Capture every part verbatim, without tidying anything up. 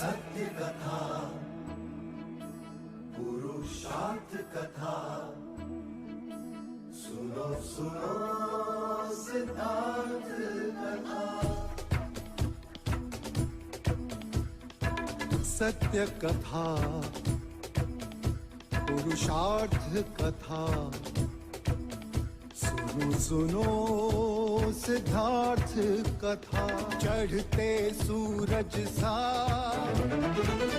सत्य कथा, पुरुषार्थ कथा, सुनो सुनो सिद्धार्थ कथा। सत्य कथा, पुरुषार्थ कथा, सुनो सुनो सिद्धार्थ कथा। चढ़ते सूरज सा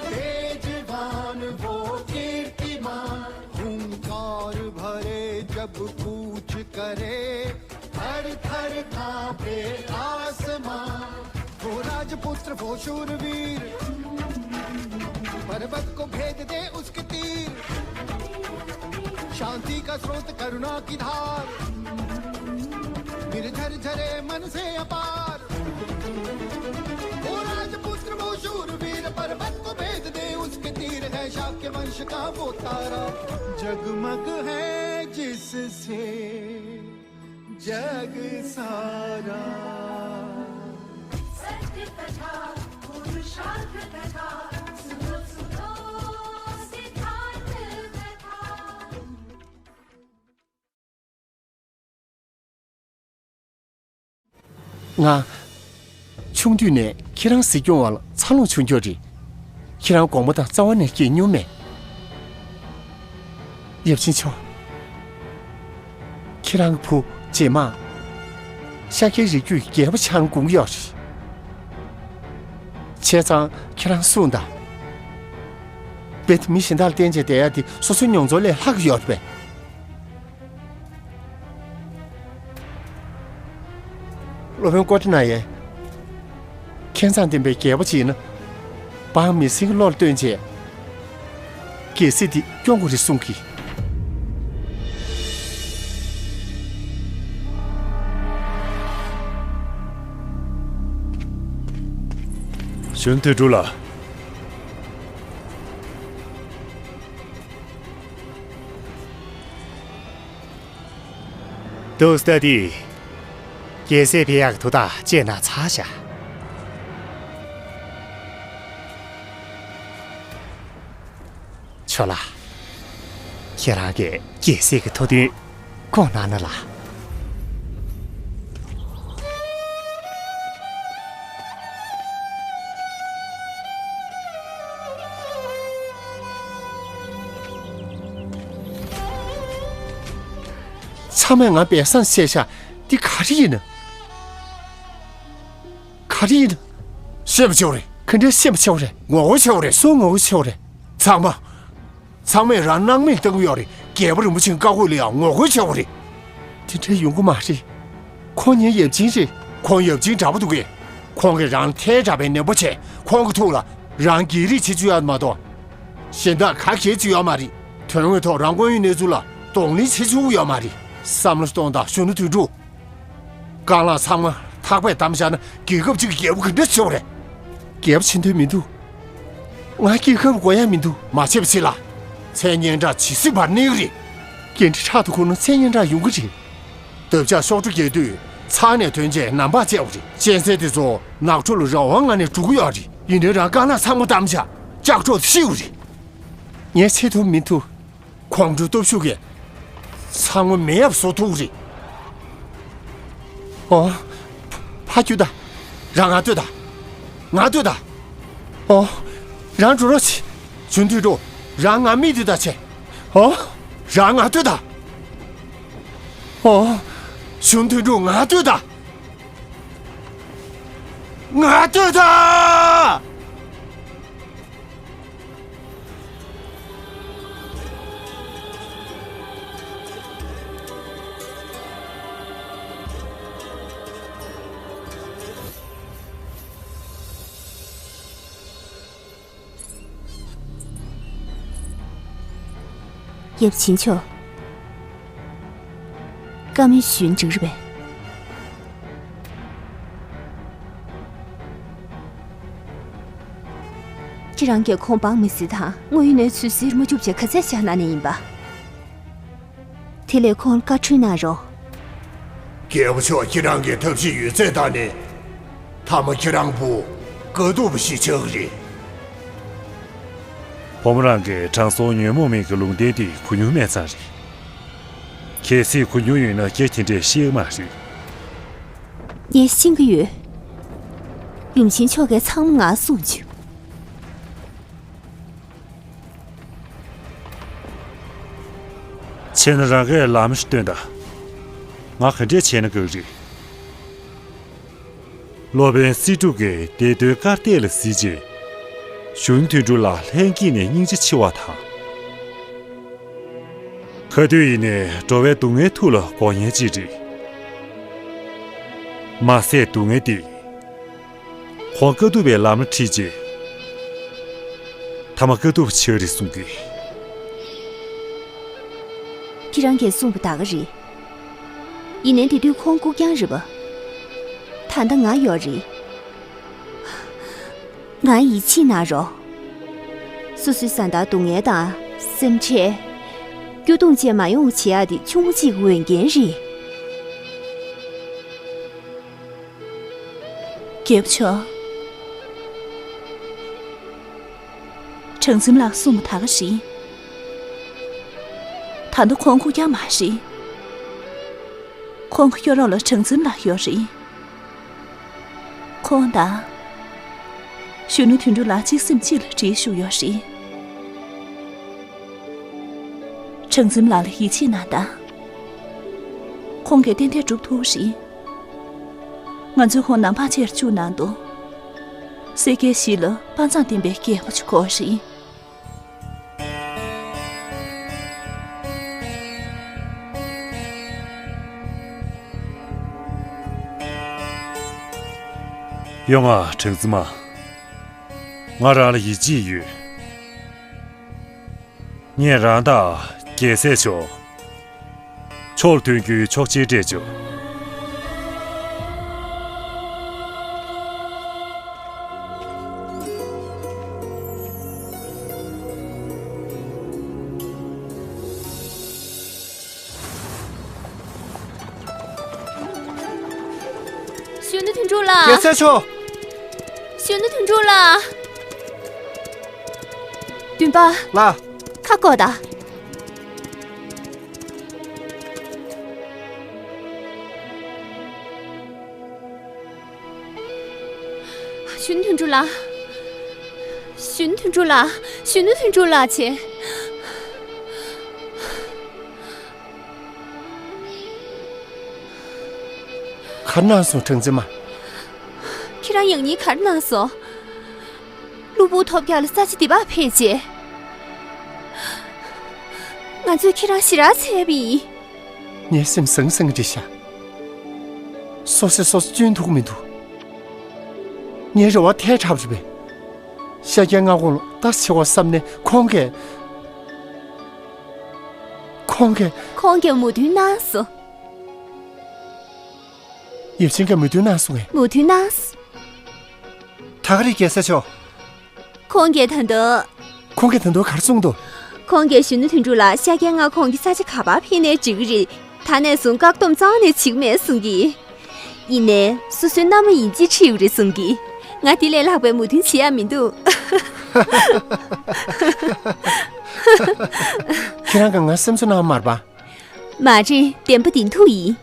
तेजवान वो कीर्तिमान, हुंकार भरे जब कूच करे, थर थर कांपे आसमां। वो राजपुत्र वो शूरवीर, पर्वत को भेद दे उसके तीर। शांति का स्रोत करुणा की धार, निर्झर झरे मन से अपार। वो राजपुत्र वो शूरवीर, पर्वत को भेद दे उसके तीर। है शाक्य वंश का वो तारा, जगमग है जिससे जग सारा। सत्य कथा, पुरुषार्थ कथा, सुनो सुनो सिद्धार्थ कथा। ང་། ཆུང་དུས་ནས་ཁྱེད་རང་གཟིགས་སྐྱོང་བ་ལ་འཚར་ལོངས་བྱུང་ཁྱོད་རེད། ཁྱེད་རང་དགོངས་པ་དང་རྩ་བ་ནས་བརྗེད་མྱོང་མེད། ཡབ་ཆེན་མཆོག་ཁྱེད་རང་གི་བུ་རྗེས་མ། ཤཱཀྱའི་རིགས་རྒྱུད་རྒྱལ་པོ་ཆགས་དགོངས་ཀྱི་ཡོད་རེད། བྱས་ཙང་ཁྱེད་རང་གསུངས་དང་། རྦད་དེ་མི་གཞན་དག་ལ་བརྟེན་བྱས་བསྡད་ཡ་དེ་སོ་སོའི་མྱོང་ཚོར་ལས་ལྷག་ཡོད་པས། སློབ་དཔོན་ཀོ་ཏི་ན་ཡས། མཁས་མཛངས་ལྡན་པའི་རྒྱལ་པོ་ཅིག་ཡིན་ན། འབངས་མི་སེར་གྱི་བློ་ལ་བཏོན་བྱས། རྒྱལ་སྲིད་འདི་སྐྱོང་དགོས་རེད་གསུང་གི། གཞོན་དུད་འགྲོ་ལ། འདུག་སྟེ། རྒྱལ་སྲིད་འཕེན་ཡག་གི་ཐུགས་ཐག་བཅད་ན་ཚར་བཞག་ཆོག་ལ། ཁྱེད་རང་གིས་རྒྱལ་སྲིད་ཀྱི་ཐུགས་འདུན་སྐོང་གནང་ན་ལ། ཚང་མས་ང་སྦས་གསང་བྱས་ཤག་འདི་ག་རེ་ཡིན་ན། ག་རེ་ཡིན་ན། ཤེས་པ་ཆེ་བ་རེད། ག་འདྲའི་ཤེས་པ་ཆེ་བ་རེད། ངོ་རྒོལ་ཆེ་བ་རེད། སུ་ངོ་རྒོལ་ཆེ་བ་རེད། ཚང་མ། ཚང་མས་རང་སྣང་མེད་བཏང་གི་ཡོད་རེད། རྒྱལ་པོ་རིན་པོ་ཆེའི་བཀའ་བཀོད་ལ་ཡང་ངོ་རྒོལ་བྱས་པ་རེད། དེ་འདྲ་ཡོང་གི་མ་རེད། ཁོང་ངའི་ཡབ་ཆེན་རེད། ཁོང་ཡབ་ཆེན་འདྲ་པོ་འདུག་གས། ཁོང་གིས་རང་ལ་ཐལ་དྲགས་པའི་ནན་པོ་བྱས། ཁོང་གི་ཐུགས་ལ་རང་སྒེར་རེ་བྱེད་རྒྱུ་ཡོད་མ་གཏོགས། གཞན་དག་ག་གལ་ཅིག་ཡོད་མ་རེད། དོན་དངོས་ཐོག་རང་དངོས་ཡོད་གནས་ཚུལ་ལ་གདོང་ལེན་བྱེད་ཆོག་གི་ཡོད་མ་རེད། བསམ་བློ་གཏོང་དང་། གཞོན་ནུ་དོན་གྲུབ། རྐང་ལག་ཚང་མ་ཐག་པས་བསྡམས་བཞག་ན་རྒྱལ་ཁབ་ཅིག་གི་རྒྱལ་པོ་ག་འདྲ་བྱེད་པ་རེད། རྒྱལ་པོ་བྱེད་འདོད་མི་འདུག་ང་རྒྱལ་ཁབ་དགོས་ཡ་མི་འདུག་མ་བྱེད་པ་བྱེད་ལ། མཚན་སྙན་གྲགས་ཇི་སྲིད་བར་གནས་ཀྱི་རེད། འགན་འཁྲི་ཕྲག་ཏུ་ཁུར་ན་མཚན་སྙན་གྲགས་ཡོང་གི་རེད། འདབ་ཆགས་གཤོག་སྒྲོ་རྒྱས་དུས་ཚང་ནས་ཐོན་རྗེས་ནམ་བག་བཅད་པ་རེད། གཅན་གཟན་དེ་ཚོ་ནགས་ཁྲོད་ལ་རང་དབང་ངང་ནས་འགྲོ་གི་ཡོད་རེད། ཡིན་ནའི་རང་རྐང་ལག་ཚང་མ་བསྡམས་བཞག་ལྕགས་སྒྲོག་ཏུ་ཤི་བ་རེད། ངས་བྱེད་ཐུབ་མི་ཐུབ། ཁོང་ཁྲོའི་སྟོབས་ཤུགས་ཀྱིས་ཚང་མ་མེད་ཡབ་བཟོ་ཐུབ་རེད། ཨོ། ཕ་རྒྱུག་ད། རང་ང་ལྟོས་ད། ང་ལྟོས་ད། ཨོ། རང་འགྲོ་རོགས་བྱེད། གཞོན་དུད་འགྲོ། རང་ང་མིག་ལྟོས་ད་བྱེད། ཨོ། རང་ང་ལྟོས་ད། ཨོ། གཞོན་དུད་འགྲོ། ང་ལྟོས་ད། ང་ལྟོས་ད། ཡབ་ཆེན་མཆོག་བཀའ་མོལ་ཞུ་ན་འགྲིག་རེད་པས། ཁྱེད་རང་གིས་ཁོང་འབངས་མི་སེར་དང་དངོས་ཡོད་གནས་ཚུལ་ཟེར་མ་བཅུག་བྱས་ག་ཚད་བཞག་གནང་ནི་ཡིན་པ། དེ་ལས་ཁོང་ལ་བཀའ་འཁྲོལ་གནང་རོགས། རྒྱལ་པོ་མཆོག་ཁྱེད་རང་གིས་ཐབས་ཤེས་ཡོད་ཚད་བཏང་ནས། མཐའ་མ་ཁྱེད་རང་བུ་དཀའ་སྡུག་པ་ཞིག་ཆགས་ཀྱི་རེད། བུ་མོ་རང་གིས་དྲང་སྲོང་ཉོན་མོངས་མའི་གི་ལུང་བསྟན་དེ་གོ་མྱོང་མེད་ཙང་རེད། གལ་སྲིད་གོ་མྱོང་ཡོད་ན་སྐད་དེ་འདྲས་བཤད་ཀྱི་མ་རེད། ངས་ཤེས་ཀྱི་ཡོད། ཡུམ་ཆེན་མཆོག་གིས་ཚང་མ་ང་གསུངས་བྱུང་། བྱས་ན་རང་གིས་ལམ་ཞིག་སྟོན་དང་། ང་ག་འདྲས་བྱས་ན་དགའ་གི་རེད། སློབ་དཔོན་སྲིད་སྒྲུབ་ཀྱིས་སྡེ་དོན་བཀའ་གཏད་ལ་གཟིགས་རྗེས། གཞོན་ནུ་དོན་གྲུབ་ལ་ལྷན་སྐྱེས་ནས་སྙིང་རྗེ་ཆེ་བ་དང་། ག་དུས་ཡིན་ནའི་འགྲོ་བའི་སྡུག་བསྔལ་ཐུགས་ལ་འགོག་མཁན་ཅིག་རེད། མ་ཟད་སྡུག་བསྔལ་འདི། ཁོང་དཀའ་ཐུབ་པའི་ལམ་ལ་ཁྲིད་རྗེས། ཐ་མ་དཀའ་ཐུབ་ཆགས་རེད་གསུང་གི། ཁྱེད་རང་གིས་གསུངས་པ་ད་ག་རེད། ཡིན་ནའི་དེ་དུས་ཁོང་ལྐུགས་རྐྱང་རེད་པ། ད་ལྟ་ང་ཡོད་རེད། ང་ཡིད་ཆེས་གནང་རོགས། སོ་སོའི་བཟའ་ཟླར་སྡུག་བསྔལ་དང་སེམས་ཁྲལ། སྐྱོ་གདུང་བཅས་མ་ཡོང་བ་བྱེད་ཡག་དེ་ཆུང་ངུ་གཅིག་འོས་འགན་རེད། རྒྱལ་པོ་མཆོག། སྲང་བཙན་ལགས་གསུངས་པ་ད་ག་རེད། ད་ལྟ་ཁོང་ལྐུགས་རྐྱང་མ་རེད། ཁོང་གི་སྐྱོ་རོགས་ལ་སྲང་བཙན་ལགས་ཡོད་རེད། ཁོང་དང་། གཞོན་ནུ་དོན་གྲུབ་ལགས་གཅིག་སེམས་གཅིག་ལ་བྲེལ་བཞུགས་ཡོད་རེད། སྲང་བཙན་ལགས་ལ་ཡིད་ཆེས་གནང་དང་། ཁོང་གིས་ཏན་ཏན་སྒྲུབ་ཐུབ་རེད། ང་ཚོས་ཁོང་ནང་པ་ཆེར་བཅུག་གནང་དང་། སེར་སྐྱའི་གཞིས་ལ་དཔའ་མཛངས་ལྡན་པའི་རྒྱལ་པོ་ཅིག་དགོས་རེད། ཡོང་ང་། སྲང་བཙན་མ། ང་རང་ལ་ཡིད་ཆེས་ཡོད། ངས་རང་དང་རྒྱལ་སྲས་མཆོག་ཕྱོགས་ལ་འདོན་རྒྱུའི་ཆོག་མཆན་སྤྲད་ཆོག། གཞོན་ནུ་དོན་གྲུབ་ལགས། རྒྱལ་སྲས་མཆོག། གཞོན་ནུ་དོན་གྲུབ་ལགས། འདུན་པ། ལགས། ཁ་བསྐོར་དང་། གཞོན་ནུ་དོན་གྲུབ་ལགས། གཞོན་ནུ་དོན་གྲུབ་ལགས། གཞོན་ནུ་དོན་གྲུབ་ལགས་བྱས། ག་རེ་གནང་སོང་སྲང་བཙན་མ། ཁྱེད་རང་ཡང་སྙིང་ག་རེ་གནང་སོང་། གློ་བུར་ཐོལ་རྒྱག་ལ་ས་ཆ་འདི་པར་ཕེབས་རྗེས། ང་ཚོས་ཁྱེད་རང་ཞེ་དྲག་འཚེར་བ་ཡིན། ངའི་སེམས་ཟང་ཟིང་རེད་ཤག། སོ་སོས་སོ་སོ་སྐྱོན་ཐུབ་ཀྱི་མི་འདུག། ངའི་རེ་བ་ཐལ་དྲགས་རེད་པས། ཤཱཀྱའི་མངའ་ཁོངས་ལ་ལྟ་ཆེ་བ་བསམ་ནས་ཁོང་གིས། ཁོང་གིས། ཁོང་གིས་མོས་མཐུན་གནང་སོང་། ཡབ་ཆེན་གྱིས་མོས་མཐུན་གནང་སོང་ངས། མོས་མཐུན་གནང་སོང་། ད་ག་རེད་རྒྱལ་སྲས་མཆོག། ཁོང་གིས་ད་དུང་། ཁོང་གིས་ད་དུང་ག་རེ་གསུངས་འདུག། ཁོང་གིས་གཞོན་ནུ་དོན་གྲུབ་ལགས་ཤཱཀྱའི་མངའ་ཁོངས་ཀྱི་ས་ཆ་ག་པར་ཕེབས་ནའི་འགྲིག་གི་རེད། ད་ནས་བཟུང་བཀག་སྡོམ་རྩ་བ་ནས་བྱེད་ཀྱི་མེད་གསུང་གི། ཡིན་ནའི་སོ་སོའི་མནའ་མ་ཡིན་གཅིག་ཁྲིད་ཀྱི་རེད་གསུང་གི། ང་དེ་ལས་ལྷག་པའི་མོས་མཐུན་བྱེད་ཡ་མི་འདུག། ཁྱེད་རང་གིས་ང་སེམས་གསོ་གནང་བ་མ་རེད་པ། མ་རེད། བདེན་པ་བདེན་ཐུག་ཡིན།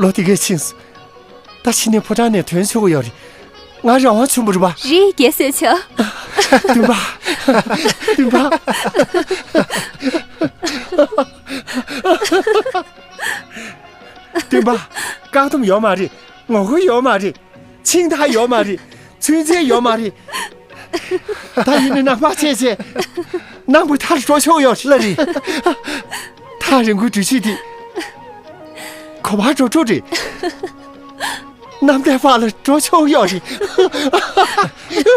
ལོ་དེ་གས་ཕྱིན་སོང་། ད་ཕྱི་ནས་ཕོ་བྲང་ནས་ཐོན་ཆོག་གི་ཡོད་རེད། ང་རང་དབང་བྱུང་བ་རེད་པ། རེད། རྒྱལ་སྲས་མཆོག། འདུན་པ། འདུན་པ། འདུན་པ། བཀག་སྡོམ་ཡོད་མ་རེད། ངོ་རྒོལ་ཡོད་མ་རེད། ཆིངས་ཐག་ཡོད་མ་རེད། ཚུན་ཆད་ཡོད་མ་རེད། ད་ཡིན་ནའི་ནང་པ་བྱས་བྱས། གནམ་གྱི་མཐའ་ལ་འགྲོ་ཆོག་ཡོད་རེད། ལགས་རེད། ཐག་རིང་པོའི་འགྲུལ་བཞུད་འདི་ག་པར་འགྲོ་འགྲོ་རེད། གནམ་བདེ་བ་ལ་འགྲོ་ཆོག་ཡོད་རེད།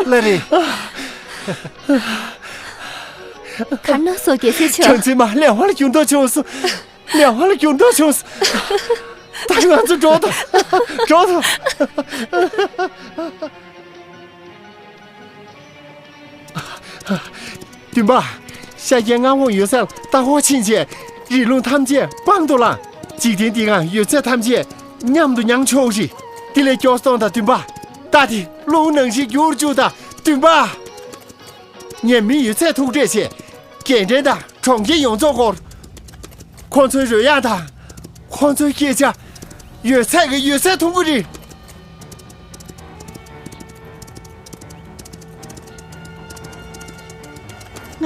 ལགས་རེད། ག་རེ་གནང་སོང་རྒྱལ་སྲས་མཆོག། སྲང་བཙན་མ་ལས་དབང་ལ་འགྱུར་ལྡོག་བྱུང་སོང་། ལས་དབང་ལ་འགྱུར་ལྡོག་བྱུང་སོང་། ད་ང་ཚོ་འགྲོ་དང་། འགྲོ་དང་། འདུན་པ། ཤཱཀྱའི་མངའ་ཁོངས་ཡོད་སར་ལྟ་སྐོར་ཕྱིན་བྱས། རི་ཀླུང་ཐམས་ཅད་དཔང་དུ་བླངས། འཇིག་རྟེན་འདི་ཁམས་ཡོད་ཚད་ཐམས་ཅད་མཉམ་དུ་མྱངས་ཆོག་ཅིག། དེ་ལས་སྐྱོ་སྟོན་དང་བདུན་པ། རྟ་དེ་རླུང་ནང་བཞིན་འགྱུར་བཅུག་དང་བདུན་པ། ངས་མི་ཡོད་ཚད་ཐུག་འཕྲད་བྱས། རྒན་འདྲེན་དང་གྲོང་ཁྱེར་ཡོངས་རྫོགས་སྐོར། ཁོང་ཚོའི་རོལ་དབྱངས་དང་། ཁོང་ཚོའི་སྐད་ཆ། ཡོད་ཚད་ཀྱི་ཡོད་ཚད་མཐོང་གི་རེད།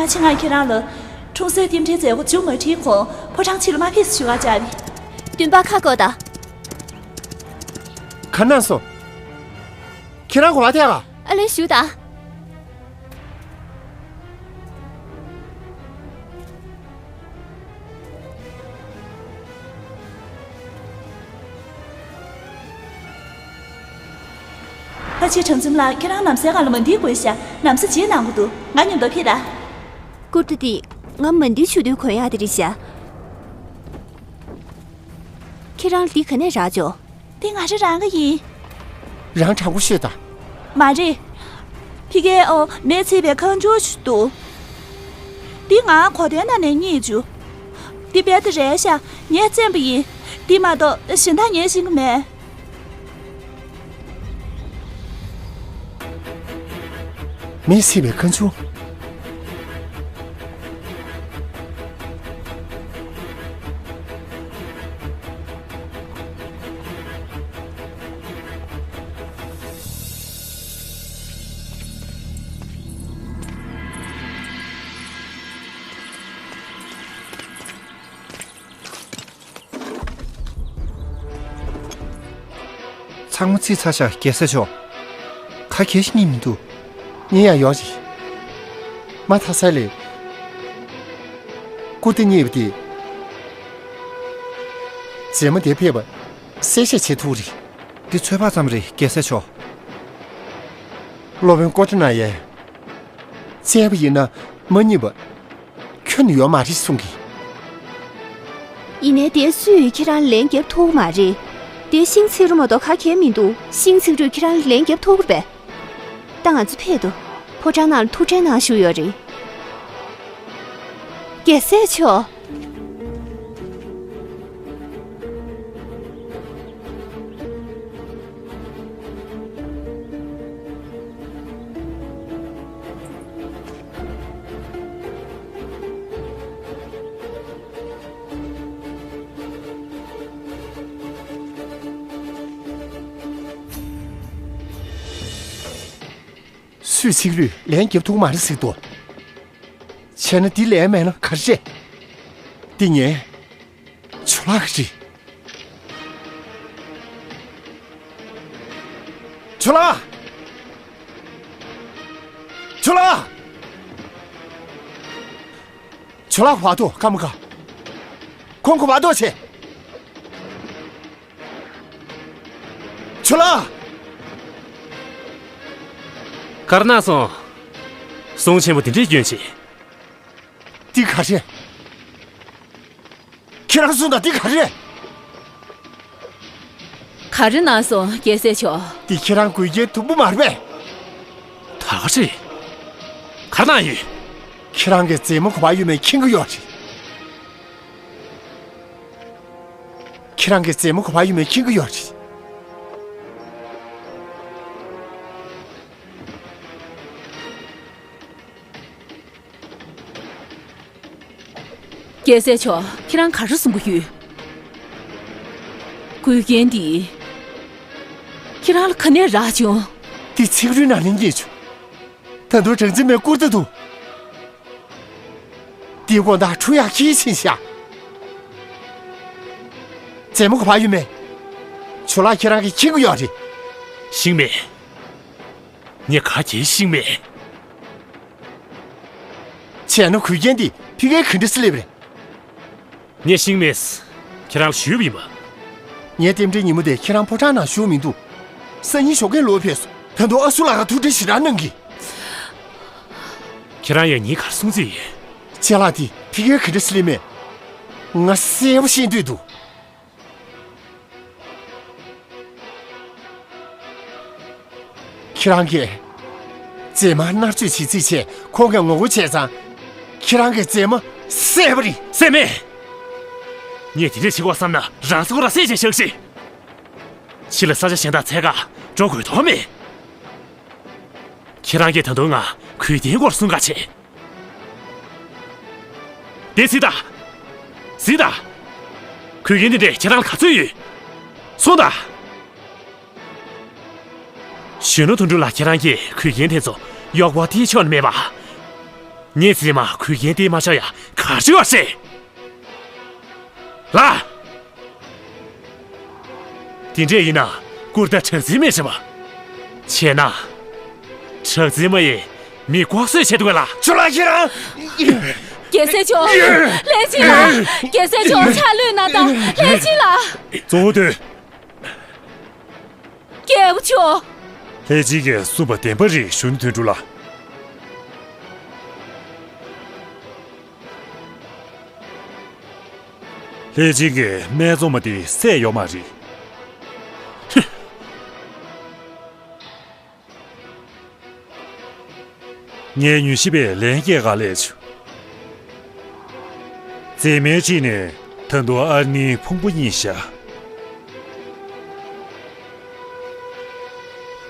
སྔ་ཕྱི་ང་ཁྱེད་རང་ལ་འཁྲུངས་སའི་རྟེན་འབྲེལ་མཛད་སྒོ་མཇུག་མ་སྒྲིལ་གོང་ཕོ་བྲང་ཕྱི་ལ་མ་ཕེབས་སུ་ཞུ་བར་བཅར་བས། བདུན་པ་ཁ་བསྐོ་དང་། ག་ན་སོང་། ཁྱེད་རང་གོ་བ་ཐད་ག་ཨ་ལས་ཞུ་དང་། ཕ་ཆེ་གྲང་འཛོམས་ལགས། ཁྱེད་རང་ལམ་སེང་སྒང་ལ་མ་འདི་དགོས་ཤག་ལམ་སང་བརྗེད་གནང་གི་འདུག་ང་མཉམ་དུ་ཕེབས་དང་། ཀུར་ཏི་འདི་ང་མ་འདི་ཆུ་དུས་གོན་ཡག་དེ་རེད་ཤག་ཁྱེད་རང་འདི་ག་ནས་རག་བྱུང་། འདི་ང་རང་རང་གི་ཡིན། རང་དྲང་པོ་ཤོད་དང་། མ་རེད། ཕ་གིར་ཨོ་མེས་བཙས་པའི་ཁང་ཆུང་ཞིག་འདུག་འདི་ང་གོ་དོན་ནང་ནས་རྙེད་བྱུང་། འདི་དཔེ་ད་རེད་ཤག་ངས་བཙེམས་པ་ཡིན། འདི་མ་གཏོགས་གཞན་དག་ངས་ཤེས་ཀྱི་མེད། མེས་བཙས་པའི་ཁང་ཆུང་། ཚང་མ་རྩིས་ཚར་ཤག་རྒྱལ་སྲས་མཆོག་ཁ་གྱེས་ཤིག་རྙེད་མི་འདུག་རྙེད་ཡག་ཡོད་རེད། མ་མཐའ་ས་ལས། ཀུར་ཏི་རྙེད་པ་དེ། རྗེས་མ་དེ་ཕེབས་པ་གསལ་བཤད་བྱེད་ཐུབ་རེད། འདི་ཚོད་དཔག་ཙམ་རེད་རྒྱལ་སྲས་མཆོག་སློབ་དཔོན་ཀོ་ཏི་ན་ཡས། བཙལ་བ་ཡིན་ན་མ་རྙེད་པ། ཁྱོན་ནས་ཡོད་མ་རེད་གསུང་གི། ཡིན་ནའི་དེ་སུས་ཁྱེད་རང་ལན་རྒྱབ་ཐུབ་མ་རེད། དེ་ཤིང་ཚིག་རུ་མ་གཏོགས་ག་གེ་མི་འདུག་ཤིང་ཚིག་རུས་ཁྱེད་རང་ལན་རྒྱབ་ཐུབ་པས། ད་ང་ཚོ་ཕེབས་འདུག་ཕོ་བྲང་ནང་ལ་ཐུགས་ཁྲལ་གནང་ཞུ་ཡོད་རེད། རྒྱལ་སྲས་མཆོག་སུས་ཚིག་རུས་ལན་རྒྱབ་ཐུབ་མ་རེད་ཟེར་འདུག་བྱས་ན་འདི་ལན་མེད་ན་ག་རེ་རེད། འདི་ངའི་ཇོ་ལགས་ཀྱི་རེད། ཇོ་ལགས། ཇོ་ལགས། ཇོ་ལགས་བར་དོ་ཀ་མ་ཀ། ཁོང་ཁོ་བར་དོ་ཆེ། ཇོ་ལགས། གར་ན་སོང་། ཟོང་ཆེན་པོ་དེ་འདྲའི་སྐྱོན་ཆེ། འདི་ག་རེད། ཁྱེད་རང་གསུངས་དང་འདི་ག་རེད། ག་རེ་གནང་སོང་རྒྱལ་སྲས་མཆོག་འདི་ཁྱེད་རང་དགོས་ཀྱི་དུམ་བུ་མ་རེད་པས། ད་ག་རེད། ག་རེ་གནང་ཡོད། ཁྱེད་རང་གི་མཛེས་མ་ག་པར་ཡོད་མེད་མཁྱེན་གྱི་ཡོད་རེད། ཁྱེད་རང་གི་མཛེས་མ་ག་པར་ཡོད་མེད་མཁྱེན་གྱི་ཡོད་རེད། རྒྱལ་སྲས་མཆོག་ཁྱེད་རང་ག་རེ་གསུང་གི་ཡོད། འགུལ་རྐྱེན་འདི། ཁྱེད་རང་ལ་ག་ནས་རག་བྱུང་། འདི་ཚིག་རུས་ནང་ནས་རྙེད་བྱུང་། ད་དུང་གྲངས་འཛིན་མའི་སྐུར་ད་དུ། འདི་དགོང་དག་འཁྲུ་ཡག་ཁྱི་ཕྱིན་ཤག་མཛེས་མ་ག་པར་ཡོད་མེད། ཇོ་ལགས་ཁྱེད་རང་གིས་མཁྱེན་གྱི་ཡོད་རེད། ཤེས་མེད། ངས་ག་གེ་ཤེས་མེད། བྱས་ན་འགུལ་རྐྱེན་འདི་ཕ་གིར་ག་འདྲ་སེ་སླེབས་རེད། ངས་ཤེས་མེད། ཁྱེད་རང་ལ་ཞུས་པ་ཡིན་པ། ངའི་རྟེན་འབྲེལ་ཉིན་མོ་དེ་ཁྱེད་རང་ཕོ་བྲང་ནང་བཞུགས་མི་འདུག་སང་ཉིན་ཞོགས་ཀས་ལོག་ཕེབས་སོང་། ད་དུང་ཨ་སུ་ལགས་ཀྱིས་ཐུགས་ཁྲལ་ཞེ་དྲག་གནང་གི། ཁྱེད་རང་ཡང་ཉིན་གར་སོང་རྩིས་ཡིན། ཅ་ལག་དེ་ཕ་གིར་ག་འདྲ་སེ་སླེབས་མེད། ང་གསལ་པོ་ཤེས་འདོད་འདུག་ཁྱེད་རང་གིས་མཛེས་མ་མནར་གཅོད་བྱེད་རྩིས་བྱས། ཁོང་གིས་ངོ་རྒོལ་བྱས་ཙང་། ཁྱེད་རང་གི་མཛེས་མ་བསད་པ་རེད། བསད་མེད། ངས་དེ་འདྲས་བྱེད་དགོས་བསམ་ན་རང་སྲོག་རང་བསད་བྱས་བཞག་ཤིག་ཕྱི་ལ་ས་ཆ་གཞན་དག་འཚོལ་ག་འགྲོ་དགོས་དོན་མེད། ཁྱེད་རང་གིས་ད་དུང་ང་གོས་རྒྱན་སྐོར་གསུང་ག་བྱེད། དེ་གཟིགས་དང་། གཟིགས་དང་། གོས་རྒྱན་དེ་འདྲས་ཁྱེད་རང་ལ་ག་ཚོད་ཡོད། གསུངས་དང་། གཞོན་ནུ་དོན་གྲུབ་ལགས། ཁྱེད་རང་གིས་གོས་རྒྱན་དེ་ཚོ་གཡོག་པོ་དེའི་ཕྱོགས་ནས་མེད་པ། ངས་ཟེར་མ་གོས་རྒྱན་དེ་མ་ཆག་ཡ་ག་རེ་བྱེད་པ་རེད། ལགས། དེ་འདྲས་ཡིན་ན་སྐུར་ད་དྲག་རྩལ་མེད་བྱེད་པ། བྱས་ན། དྲག་རྩལ་མ་ཡིན་མི་ལྐོག་གསོད་བྱེད་འདུག་གས་ལགས། ཁྱོད་ལ་ཁྱེད་རང་། རྒྱལ་སྲས་མཆོག་ལྷས་སྦྱིན་ལགས། རྒྱལ་སྲས་མཆོག་ཕྱག་ལུས་གནང་དང་། ལྷས་སྦྱིན་ལགས། གཙོ་བོ་དེ། རྒྱལ་པོ་མཆོག་ལྷས་སྦྱིན་གྱིས་གསུངས་པ་བདེན་པ་རེད། གཞོན་ནུ་དོན་གྲུབ་ལགས། ལྷས་སྦྱིན་གྱིས་སྨད་འཚོང་མ་དེ་བསད་ཡོད་མ་རེད། ངའི་མྱུལ་ཞིབ་པས་ལན་སྐྱེལ་ག་སླེབས་བྱུང་། མཛེས་མའི་གཅིག་ནས་ད་དུང་ཨ་ནེའི་ཕུང་པོ་རྙེད་ཤག་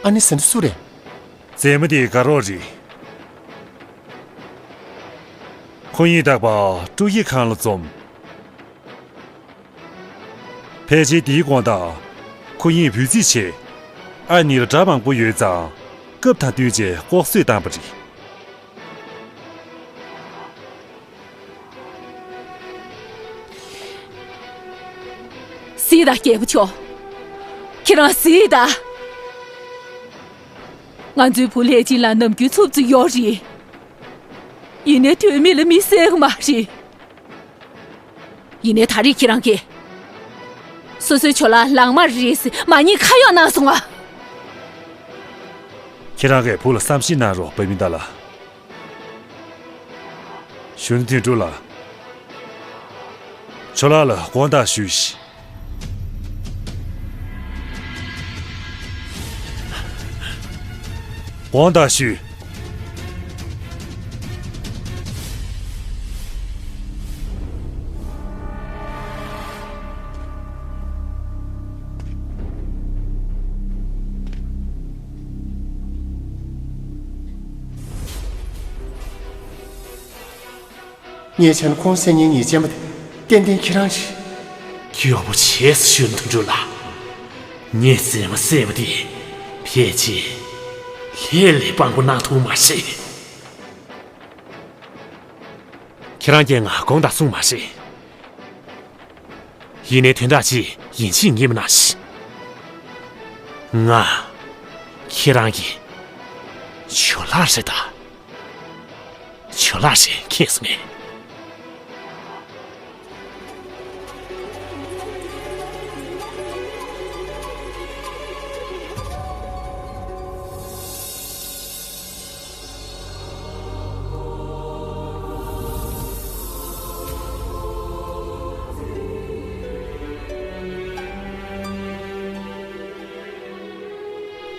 ཨ་ནེ་ཟེར་ན་སུ་རེད། མཛེས་མ་དེ་དགའ་རོགས་རེད། ཁོ་གཉིས་རྟག་པར་ཀྲུའུ་ཡི་ཁང་ལ་འཛོམས། ཕལ་ཆེར་དེའི་དགོང་དག་ཁོ་གཉིས་འབོད་རྩིས་བྱས། ཨ་ནེ་ལ་དགྲ་མང་པོ་ཡོད་ཙང་། སྐབས་དང་བསྟུན་བྱས་ལྐོག་གསོད་བཏང་བ་རེད། གཟིགས་དང་རྒྱལ་པོ་མཆོག་ཁྱེད་རང་གཟིགས་དང་། ང་ཚོའི་བུ་ལྷས་སྦྱིན་ལ་ནམ་རྒྱུན་འཚུབ་ཚུབ་ཡོད་རེད། ཡིན་ནའི་དོན་མེད་ལ་མི་བསད་གི་མ་རེད། ཡིན་ནའི་ད་རེས་ཁྱེད་རང་གིས་སོ་སོའི་ཇོ་ལགས་ལག་དམར་རེད་ཟེར་མ་ཉེས་ཁ་གཡོག་གནང་སོང་ང་། ཁྱེད་རང་གིས་བུ་ལ་བསམ་ཤེས་གནང་རོགས། བྷ་མི་ཏཱ་ལགས། གཞོན་ནུ་དོན་གྲུབ་ལགས། ཇོ་ལགས་ལ་དགོངས་དག་ཞུས་ཤིག་དགོངས་དག་ཞུ། ངས་བྱས་ན་ཁོང་བསད་མཁན་ཉེས་ཅན་པ་དེ་ཏན་ཏན་ཁྱེད་རང་རེད། གཡོག་པོ་བྱས་སོ་གཞོན་ནུ་དོན་གྲུབ་ལགས། ངས་མཛེས་མ་བསད་པ་དེ་ཕལ་ཆེར་ལྷས་ལ་དཔང་པོ་གནང་ཐུབ་མ་རེད། ཁྱེད་རང་གིས་ང་དགོངས་དག་གསུངས་མ་རེད། ཡིན་ནའི་དོན་དག་ཅིག་ཡིན་གཅིག་མིན་གཉིས་གནང་ཞིག་ང་ཁྱེད་རང་གི་ཇོ་ལགས་རེད་ད། ཇོ་ལགས་རེད་མཁྱེན་སོང་ངས།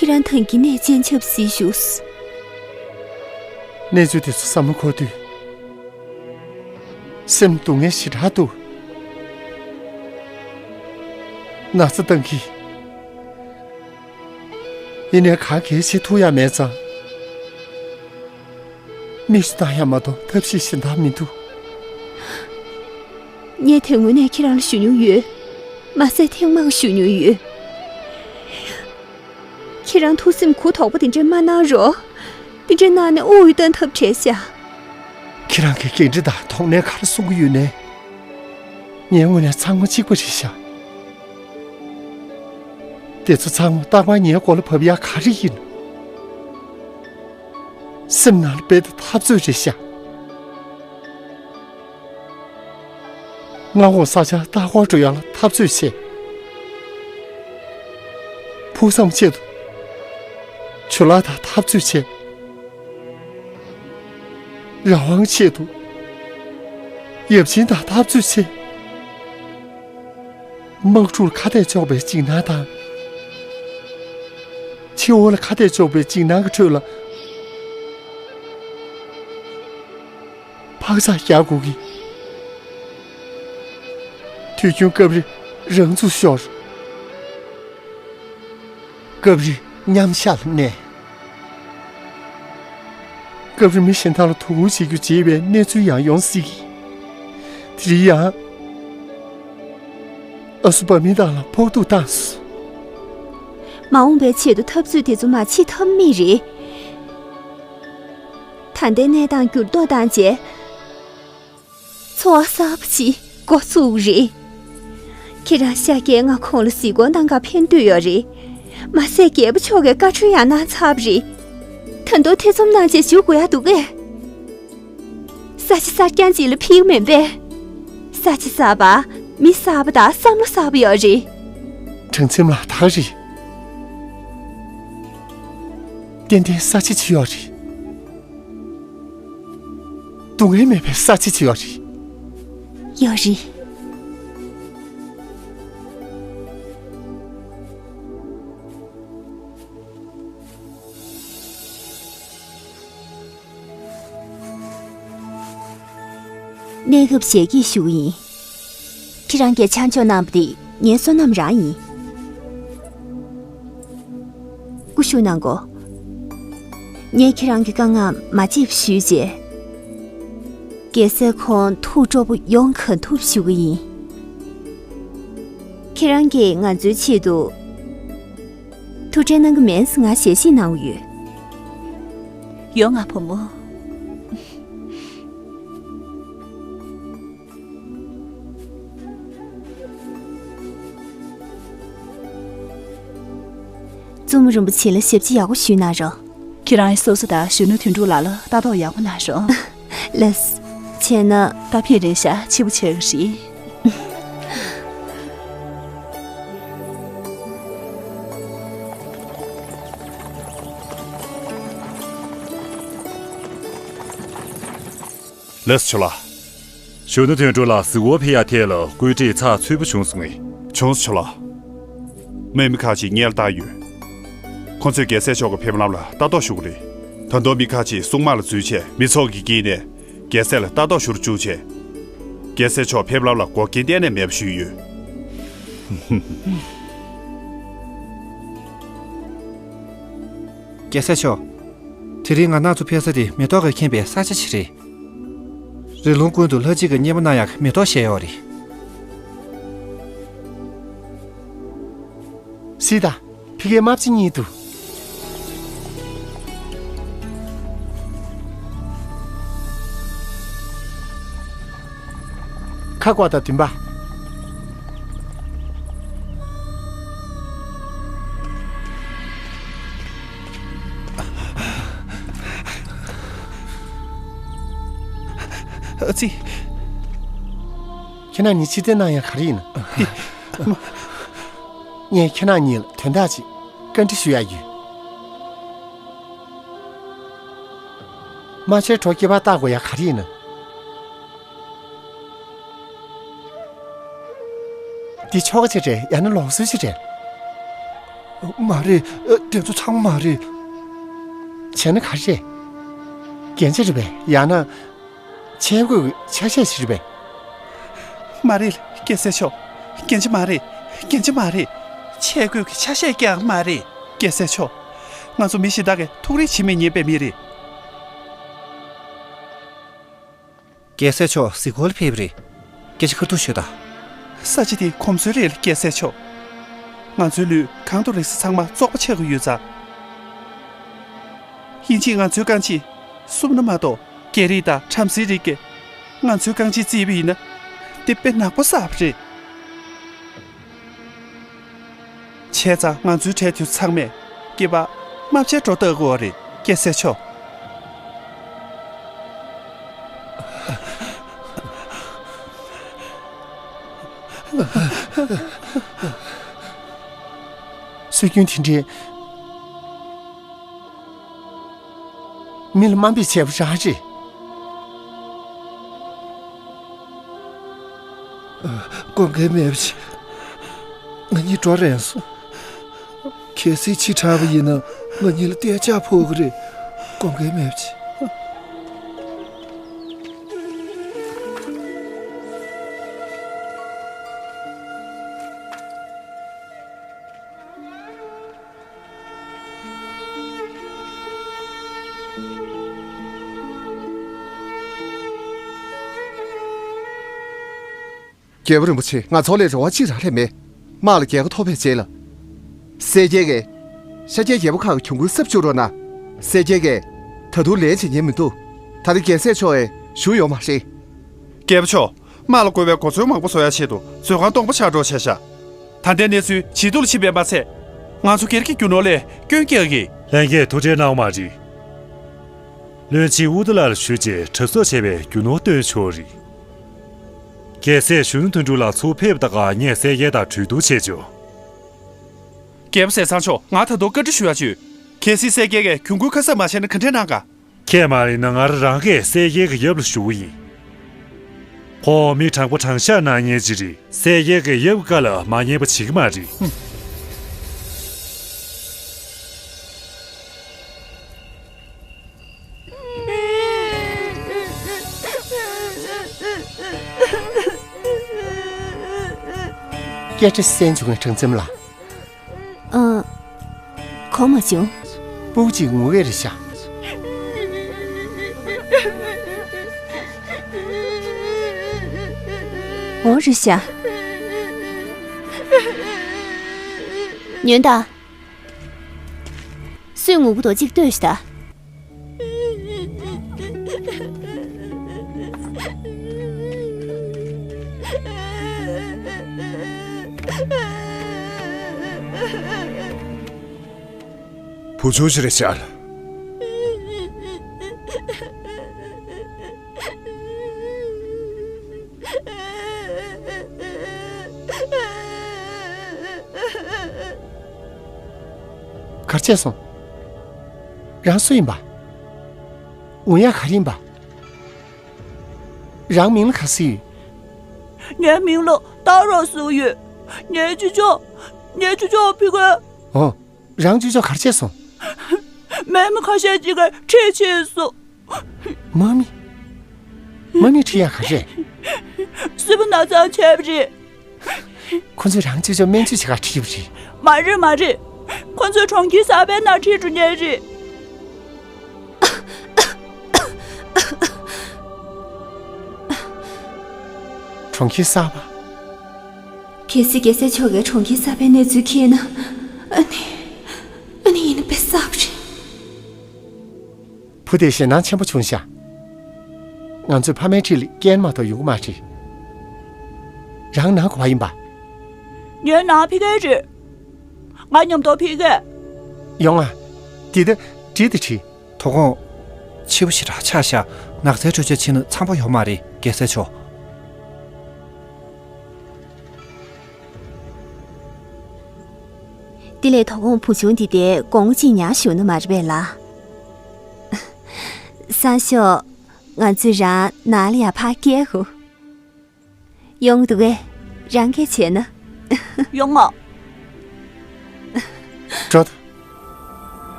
ཁྱེད་རང་ཐང་གི་གནས་སྤྱན་ཆབ་གཟིགས་བཞུགས། གནས་ཚུལ་དེ་ཚོ་བསམ་བློ་འཁོར་དུས། སེམས་སྡུག་བསྔལ་ཞེ་དྲག་འདུག་ན་ཚ་བཏང་གི། ཡིན་ནའི་ག་གེ་བྱེད་ཐུབ་ཡ་མེད་ཙང་། མིག་ཆུ་བཏང་ཡ་མ་གཏོགས་ཐབས་ཤེས་གཞན་དག་མི་འདུག་ངས་དེ་སྔོན་ནས་ཁྱེད་རང་ལ་ཞུ་མྱོང་ཡོད། མ་ཟད་ཐེངས་མང་ཞུ་མྱོང་ཡོད། ཁྱེད་རང་ཐུགས་སེམས་གུ་དོག་པོ་དེ་འདྲས་མ་གནང་རོགས། དེ་འདྲས་གནང་ནས་དབུགས་གཏོང་ཐབས་བྲལ་ཤག་ཁྱེད་རང་གིས་འགན་འཁྲི་དང་དོགས་གནས་ག་རེ་གསུང་གི་ཡོད་ནའི། ངའི་ངོས་ནས་ཚང་མ་གཅིག་པ་རེད་ཤག་དེ་ཚོ་ཚང་མ་རྟག་པར་ངའི་མགོ་ལ་བབས་ཡ་ག་རེ་ཡིན། སེམས་ནང་ལ་རྦད་དེ་འཐབ་རྩོད་རེད་ཤག་སྔ་དགོང་ས་ཆ་ལྟ་སྐོར་འགྲོ་ཡ་ལ་འཐབ་རྩོད་བྱས། ཕུགས་བསམ་ཆེད་དུ་ཇོ་ལགས་དང་འཐབ་རྩོད་བྱས། རང་དབང་ཆེད་དུ་ཡབ་ཆེན་དང་འཐབ་རྩོད་བྱས། དམག་འཁྲུག་ལ་ཁ་གཏད་གཅོག་པའི་འཇིགས་སྣང་དང་། ཕྱི་དབུགས་ལ་ཁ་གཏད་གཅོག་པའི་འཇིགས་སྣང་གི་ཁྲོད་ལ། འཕག་འཚག་རྒྱག་དགོས་ཀྱི། དུས་རྒྱུན་སྐབས་རེ་རང་ཚུགས་ཤོར། སྐབས་རེ་མཉམ་ཞག་ལ་གནས། སྐབས་རེ་མི་གཞན་དག་ལ་དོ་ཁུར་བྱེད་རྒྱུ་བརྗེད་པའི་གནས་ཚུལ་ཡང་ཡོང་སྲིད་ཀྱི། དེ་རིང་ཡང་ཨ་སུ་བ་མི་དག་ལ་ཕོག་ཐུག་བཏང་སོང་། མ་འོངས་པའི་ཆེད་དུ་འཐབ་རྩོད་དེ་ཚོ་མ་བྱེད་ཐབས་མེད་རེད། ད་ལྟའི་གནས་སྟངས་འགྱུར་ལྡོག་བཏང་རྗེས། འཚོ་བ་གསར་པ་ཅིག་འགོ་བཙུགས་རེད། ཁྱེད་རང་ཤག་གིས་ང་ཁོང་ལ་གཟིགས་སྐོར་གནང་གར་ཕན་འདོད་ཡོད་རེད། མ་ཟད་རྒྱལ་པོ་མཆོག་གིས་བཀའ་འཁྲོལ་ཡང་གནང་ཚར་བ་རེད། ད་དུང་ཐེ་ཚོམ་གནང་བྱས་བཞུགས་དགོས་ཡག་འདུག་གས། ས་ཆ་གསར་རྐྱང་ཅིག་ལ་ཕེབས་ཀྱི་མིན་པས། ས་ཆ་གསར་པ། མི་གསར་པ་དང་བསམ་བློ་གསར་པ་ཡོད་རེད། དྲང་སེམས་ལ་ད་རེད། ཏན་ཏན་ས་ཆ་ཅིག་ཡོད་རེད། སྡུག་བསྔལ་མེད་པའི་ས་ཆ་ཅིག་ཡོད་རེད། ཡོད་རེད། གནས་སྐབས་ཞལ་གྱིས་ཞུ་གི་ཡིན། ཁྱེད་རང་གིས་ཆ་འཇོག་གནང་བ་དེ་ངའི་བསོད་ནམས་རང་ཡིན། སྐུ་ཞུ་གནང་གོ། ངས་ཁྱེད་རང་གི་དཀའ་ངལ་མ་བརྗེད་པ་ཞུས་རྗེས། རྒྱལ་སྲས་ཁོང་ཐུགས་སྤྲོ་པོ་ཡོང་གང་ཐུབ་ཞུ་གི་ཡིན། ཁྱེད་རང་གིས་ང་ཚོའི་ཆེད་དུ་ཐུགས་ཁྲལ་གནང་གི་མིན་ཟེར་ང་ཞལ་བཞེས་གནང་གི་ཡོད། ཡོང་ང་བུ་མོ། བཙུན་མོ་རིན་པོ་ཆེ་ལ་ཞབས་ཕྱི་ཡག་པོ་ཞུས་གནང་རོགས། ཁྱེད་རང་ཡིས་སོ་སོ་དང་གཞོན་ནུ་དོན་གྲུབ་ལགས་ལ་ལྟ་རྟོག་ཡག་པོ་གནང་རོགས། ལགས་སོ། བྱས་ན། ད་ཕེབས་རན་ཤག་འཕྱི་པོ་བྱེད་ཀྱི་རེད། ལགས་སོ་ཇོ་ལགས། གཞོན་ནུ་དོན་གྲུབ་ལགས་གཟིགས་སྐོར་ཕེབས་ཡག་ཐད་ལ་སྐུལ་ཁྲིད་ཚགས་ཚུད་པོ་བྱུང་སོང་ངས། བྱུང་སོང་ཇོ་ལགས། དམག་མི་ཁག་ཅིག་སྔོན་ལ་བཏང་ཡོད། ཁོ་ཚོས་རྒྱལ་སྲས་མཆོག་གི་ཕེབས་ལམ་ལ་ལྟ་རྟོག་ཞུ་གི་རེད། ད་དུང་མི་ཁག་ཅིག་སྲུང་དམག་ལ་འཛུལ་བྱས་མི་ཚོགས་ཀྱི་དཀྱིལ་ནས་རྒྱལ་སྲས་ལ་ལྟ་རྟོག་ཞུ་རུ་བཅུག་བྱས། རྒྱལ་སྲས་མཆོག་ཕེབས་ལམ་ལ་འགོག་རྐྱེན་གཏན་ནས་མེད་པ་ཞུས་ཡོད། རྒྱལ་སྲས་མཆོག་དེ་རིང་ང་རང་ཚོ་ཕེབས་ས་དེ་མེ་ཏོག་གིས་ཁེངས་པའི་ས་ཆ་ཞིག་རེད། རི་ལུང་ཀུན་ཏུ་ལྷ་གཅིག་གི་མཉེས་པོ་གནང་ཡག་གི་མེ་ཏོག་བཞད་ཡོད་རེད། སྲིད་ད། ཕ་གིའི་རྨ་བྱ་གཉིས་འདུག་ཁ་བསྐོར་དང་བདུན་པ། ཨ་ཙི། ཁྱེད་རང་གཉིས་ཕྱིར་འཐེན་གནང་ཡག་ག་རེ་ཡིན་ན། ངས་ཁྱེད་རང་གཉིས་ལ་དོན་དག་ཅིག་བཀའ་འདྲི་ཞུ་ཡག་ཡོད། རྨ་བྱའི་གྲོགས་སྐྱེས་པ་བཏགས་དགོས་ཡག་ག་རེ་ཡིན་ན། འདི་ཆོ་ག་ཅིག་རེད་ཡང་ན་ལུགས་སྲོལ་ཅིག་རེད། མ་རེད། དེ་ཚོ་ཚང་མ་མ་རེད། བྱས་ན་ག་རེ་རེད། རྒྱན་ཆ་རེད་པས་ཡང་ན། ཆས་གོས་ཀྱི་ཆ་ཤས་ཤིག་རེད་པས། མ་རེད་རྒྱལ་སྲས་མཆོག་རྒྱན་ཆ་མ་རེད། རྒྱན་ཆ་མ་རེད། ཆས་གོས་ཀྱི་ཆ་ཤས་ཀྱང་མ་རེད། རྒྱལ་སྲས་མཆོག་ང་ཚོ་མི་གཞན་དག་གིས་ཐུགས་རེ་བྱེད་མི་ཉན་པའི་མི་རེད། རྒྱལ་སྲས་མཆོག་གཟིགས་སྐོར་ལ་ཕེབས་པ་རེད། སྐད་ཆ་ཁ་ཐུག་ཤོད་དང་། ས་ཆ་དེ་གོམས་སྲོལ་རེད་ལ་རྒྱལ་སྲས་མཆོག་ང་ཚོའི་ལུས་གང་དུ་རེག་ས་ཚང་མ་བཙོག་པ་ཆགས་ཀྱི་ཡོད་ཙང་། དབྱིན་ཇིས་ང་ཚོའི་རྐང་རྗེས་བསུབས་ན་མ་གཏོགས་རྒྱ་རིགས་དང་བྲམ་ཟེའི་རིགས་ཀྱིས་ང་ཚོའི་རྐང་རྗེས་བརྩིས་པ་ཡིན་ན། དེ་དཔེ་ནག་པོ་བསགས་པ་རེད། བྱས་ཙང་ང་ཚོའི་གྲས་དེ་ཚང་མས་སྐྱེས་པ་རྨ་བྱའི་སྒྲོ་བཏགས་དགོས་པ་རེད་རྒྱལ་སྲས་མཆོག་སྲོལ་རྒྱུན་དེ་འདྲའི་མི་ལ་དམའ་འབེབས་བྱས་པ་རང་རེད། དགོངས་འགལ་མེད་པ་བྱེད། ང་གཉིས་འགྲོ་རན་སོང་། གལ་སྲིད་ཕྱི་དྲགས་པ་ཡིན་ན་ང་གཉིས་ལ་གཏན་འཇགས་ཕོག་གི་རེད། དགོངས་འགལ་མེད་པ་བྱེད། རྒྱལ་པོ་རིན་པོ་ཆེ། ང་ཚོ་ལ་རེ་བ་གཅིག་རང་ལས་མེད། དམག་ལ་རྒྱལ་ཁ་ཐོབ་པའི་རྗེས་ལ། གསལ་རྒྱལ་གྱིས་ཤཱཀྱའི་རྒྱལ་པོ་ཁག་གི་གྱོང་གུན་གསབ་བཅུག་རོགས་གནང་། གསལ་རྒྱལ་གྱིས་ད་དུང་ལན་བྱེད་ཉན་མི་འདུག། ད་ལྟ་རྒྱལ་སྲས་མཆོག་ཡང་བཞུགས་ཡོད་མ་རེད། རྒྱལ་པོ་མཆོག། དམག་ལ་དགོས་པའི་གོ་མཚོན་མང་པོ་བཟོ་ཡ་ཆེད་དུ་མཛོད་ཁང་སྟོང་པ་ཆགས་འགྲོ་བྱས་ཤག། ད་ལྟའི་གནས་ཚུལ་ཇེ་སྡུག་ལ་ཕྱིན་པས་མ་ཚད། ང་ཚོ་སྒེར་གྱི་རྒྱུ་ནོར་ལ་སྐྱོན་སྐྱེལ་གྱི། ལྷན་རྒྱས་ཐུགས་ཁྲལ་གནང་བ་མ་རེད། བློན་ཆེན་ཨུ་ཏུ་ལ་ལ་ཞུས་རྗེས་གྲབས་གསོག་བྱས་པའི་རྒྱུ་ནོར་སྟོན་ཆོག་རེད། རྒྱལ་སྲས་གཞོན་ནུ་དོན་གྲུབ་ལགས་ཚུར་ཕེབས་དང་ངས་གསལ་རྒྱལ་དང་གྲོས་བསྡུར་བྱས་ཆོག། རྒྱལ་པོ་ཟས་གཙང་མཆོག། ང་ད་དུང་བཀའ་འདྲི་ཞུ་ཡ་ཡོད། གལ་སྲིད་གསལ་རྒྱལ་གྱིས་གྱོང་གུན་ཁ་གསབ་མ་བྱས་ན་ག་འདྲས་གནང་ག། ཁྱེད་མ་ཡིན་ན་ང་རང་གིས་གསལ་རྒྱལ་གྱི་ཡབ་ལ་ཞུ་གི་ཡིན། ཁོང་མི་དྲང་པོ་དྲང་བཞག་གནང་མཁན་ཅིག་རེད། གསལ་རྒྱལ་གྱི་ཡབ་ཀྱི་བཀའ་ལ་མ་ཉན་པ་བྱེད་ཀྱི་མ་རེད། སྐད་ཆ་གསན་བྱུང་བའི་གྲངས་འཛོམས་ལ། ཨ། གོ་མ་བྱུང་། སྤུ་གུ་གཅིག་ངུ་གི་རེད་ཤག། འོ་རེད་ཤག། ཉོན་དང་། སུས་ངུ་གི་འདུག་གཅིག་ལྟོས་ཤིག་ད། བུ་ཆུང་ཞིག་རེད་ཤག། ག་རེ་བྱས་སོང་། རང་སུ་ཡིན་པ། འུ་ཡ་ག་རེ་ཡིན་པ། རང་མིང་ལ་ག་ཟེར་ཡོད། ངའི་མིང་ལ་ཏཱ་རོ་ཟེར་ཡོད། ངའི་ཅོ་ཅོ། ངའི་ཅོ་ཅོ་ཕི་ཁོས། ཨོ། རང་ཅོ་ཅོ་ག་རེ་བྱས་སོང་། མི་མི་ཁ་ཤས་ཅིག་གིས་ཁྲིད་ཕྱིན་སོང་། མ་མི། མ་མི་ཁྲིད་ཡག་ག་རེ་རེད། སྲིད་པ་ན་ཚ་བྱས་པ་རེད། ཁོ་ཚོས་རང་ཅོ་ཅོ་སྨན་བཅོས་བྱེད་ག་ཁྲིད་པ་རེད། མ་རེད་མ་རེད། ཁོ་ཚོས་གྲོང་ཁྱེར་གསར་པའི་ནང་ཁྲིད་འགྲོ་མཁན་རེད། གྲོང་ཁྱེར་གསར་པ། གལ་སྲིད་རྒྱལ་སྲས་མཆོག་གིས་གྲོང་ཁྱེར་གསར་པའི་གནས་ཚུལ་མཁྱེན་ན། ཨ་ནི། ཨ་ནི་ཡིན་ན་དཔེ་བསགས་པ་རེད། བུ་དེ་ཞེད་སྣང་ཆེན་པོ་བྱུང་ཤག། ང་ཚོའི་ཕ་མའི་འཁྲིས་ལ་རྐྱེན་མ་གཏོགས་ཡོང་གི་མ་རེད། རང་ནང་ག་པར་ཡིན་པ། ངའི་ནང་ཕ་གིར་རེད། ང་མཉམ་དུ་ཕ་གིར། ཡོང་ང་། འདི་ད་འགྲིག་དང་འགྲིག། དོ་དགོང་། ཕྱི་པོ་ཞེ་དྲག་ཆགས་ཤག། ནགས་ཚལ་འགྲོ་བྱེད་ཕྱིན་ན་འཚམས་པོ་ཡོད་མ་རེད། རྒྱལ་སྲས་མཆོག། དེ་ལས་དོ་དགོང་བུ་ཆུང་འདི་དེ་དགོང་མོ་གཅིག་ཉལ་བཞུགས་ན་མ་རེད་པས་ལགས། སང་ཞོགས་ང་ཚོས་རང་ནང་ལ་ཡར་ཕར་སྐྱེལ་དགོས། ཡོང་འདུག་གས། རང་སྐད་བྱས་ན། ཡོང་ང་། འགྲོ་ད།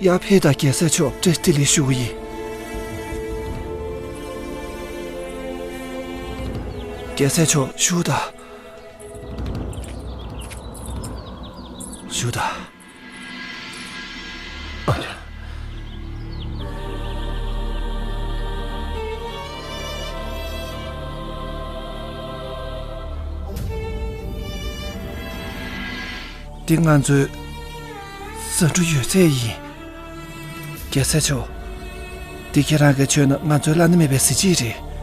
ཡར་ཕེབས་དང་། རྒྱལ་སྲས་མཆོག། བཀྲ་ཤིས་བདེ་ལེགས་ཞུ་གི་ཡིན། རྒྱལ་སྲས་མཆོག། བཞུགས་དང་། བཞུགས་དང་། འདི་ང་ཚོའི་ཟ་འབྲུ་ཡོད་ཚད་ཡིན། རྒྱལ་སྲས་མཆོག། འདི་ཁྱེད་རང་གིས་མཆོད་ན་ང་ཚོའི་བླ་ན་མེད་པའི་གཟི་བརྗིད་རེད།